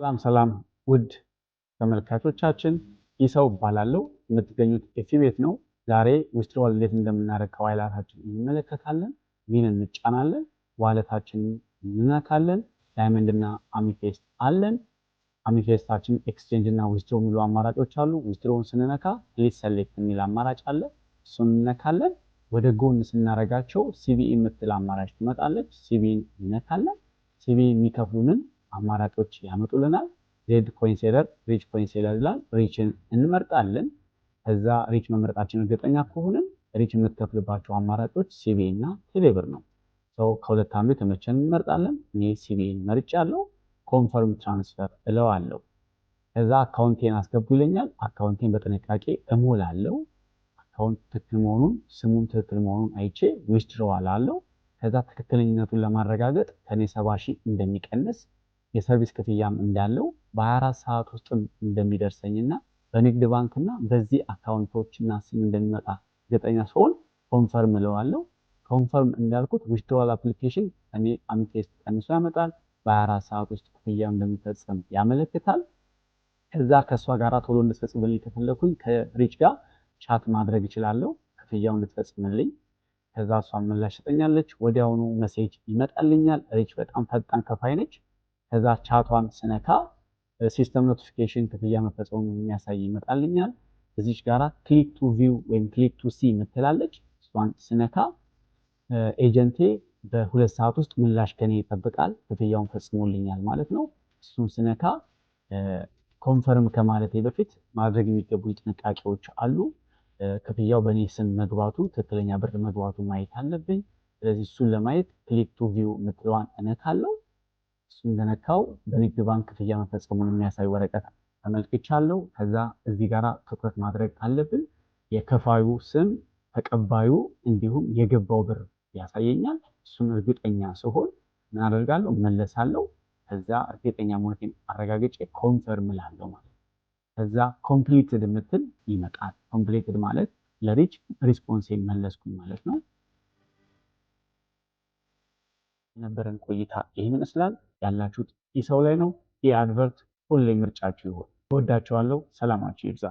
ሰላም ሰላም ውድ ተመልካቾቻችን፣ ይሰው እባላለሁ። የምትገኙት ኤፊ ቤት ነው። ዛሬ withdrawal እንዴት እንደምናደርግ ከ wallet ኣችን እንመለከታለን። Me ን እንጫናለን፣ wallet ኣችንን እንነካለን። Diamond እና Amethyst አለን። Amethyst ኣችን exchange እና withdraw የሚሉ አማራጮች አሉ። Withdraw ውን ስንነካ please select የሚል አማራጭ አለ። እሱን እንነካለን። ወደ ጎን ስናረጋቸው CBE የምትል አማራጭ ትመጣለች። CBE ን እንነካለን። CBE የሚከፍሉንን አማራጮች ያመጡልናል። Z coin seller፣ Rich coin seller ይላል። Rich ን እንመርጣለን። ከዛ Rich መምረጣችን እርግጠኛ ከሆንን Rich የምትከፍልባቸው አማራጮች CBE እና ቴሌብር ነው። So ከሁለት አንዱ የተመቸን እንመርጣለን። እኔ CBE ን መርጫለሁ። Confirm transfer እለዋለሁ። ከዛ account ኤን አስገቡ ይለኛል። Account ኤን በጥንቃቄ እሞላለሁ። Account ትክክል መሆኑን፣ ስሙም ትክክል መሆኑን አይቼ withdrawal አለው። ከዛ ትክክለኝነቱን ለማረጋገጥ ከኔ 70,000 እንደሚቀንስ፣ የ service ክፍያም እንዳለው፣ በ24 ሰዓት ውስጥም እንደሚደርሰኝና በንግድ ባንክና በዚህ account ኦችና ስም እንደሚመጣ እርግጠኛ ስሆን confirm እለዋለሁ። Confirm እንዳልኩት withdrawal application እኔ Amethyst ቀንሶ ያመጣል። በ24 ሰዓት ውስጥ ክፍያ እንደሚፈጸም ያመለክታል። ከዛ ከእሷ ጋር ቶሎ እንድትፈጽምልኝ ከፈለኩኝ ከ Rich ጋር chat ማድረግ እችላለሁ፣ ክፍያው እንድትፈጽምልኝ። ከዛ እሷ ምላሽ ትሰጠኛለች። ወዲያውኑ message ይመጣልኛል። Rich በጣም ፈጣን ከፋይ ነች። ከዛ ቻቷን ስነካ system notification ክፍያ መፈጸሙን የሚያሳይ ይመጣልኛል። እዚች ጋራ click to view ወይም click to see ምትላለች። እሷን ስነካ agent ኤ በ2 ሰዓት ውስጥ ምላሽ ከኔ ይጠብቃል። ክፍያውን ፈጽሞልኛል ማለት ነው። እሱን ስነካ confirm ከማለቴ በፊት ማድረግ የሚገቡ ጥንቃቄዎች አሉ። ክፍያው በእኔ ስም መግባቱ፣ ትክክለኛ ብር መግባቱ ማየት አለብኝ። ስለዚህ እሱን ለማየት click to view የምትለዋን እነካለሁ። እሱ እንደነካው በንግድ ባንክ ክፍያ መፈጸሙን የሚያሳይ ወረቀት ተመልክቻለሁ። ከዛ እዚህ ጋራ ትኩረት ማድረግ አለብን። የከፋዩ ስም፣ ተቀባዩ እንዲሁም የገባው ብር ያሳየኛል። እሱን እርግጠኛ ስሆን ምን አደርጋለሁ? እመለሳለሁ። ከዛ እርግጠኛ መሆኔን አረጋግጬ confirm እላለሁ ማለት ነው። ከዛ completed የምትል ይመጣል። Completed ማለት ለ Rich response መለስኩኝ ማለት ነው። የነበረን ቆይታ ይህን ይመስላል። ያላችሁት ይሰው ላይ ነው። ይህ advert ሁሌ ምርጫችሁ ይሆን። እወዳችኋለሁ። ሰላማችሁ ይብዛ።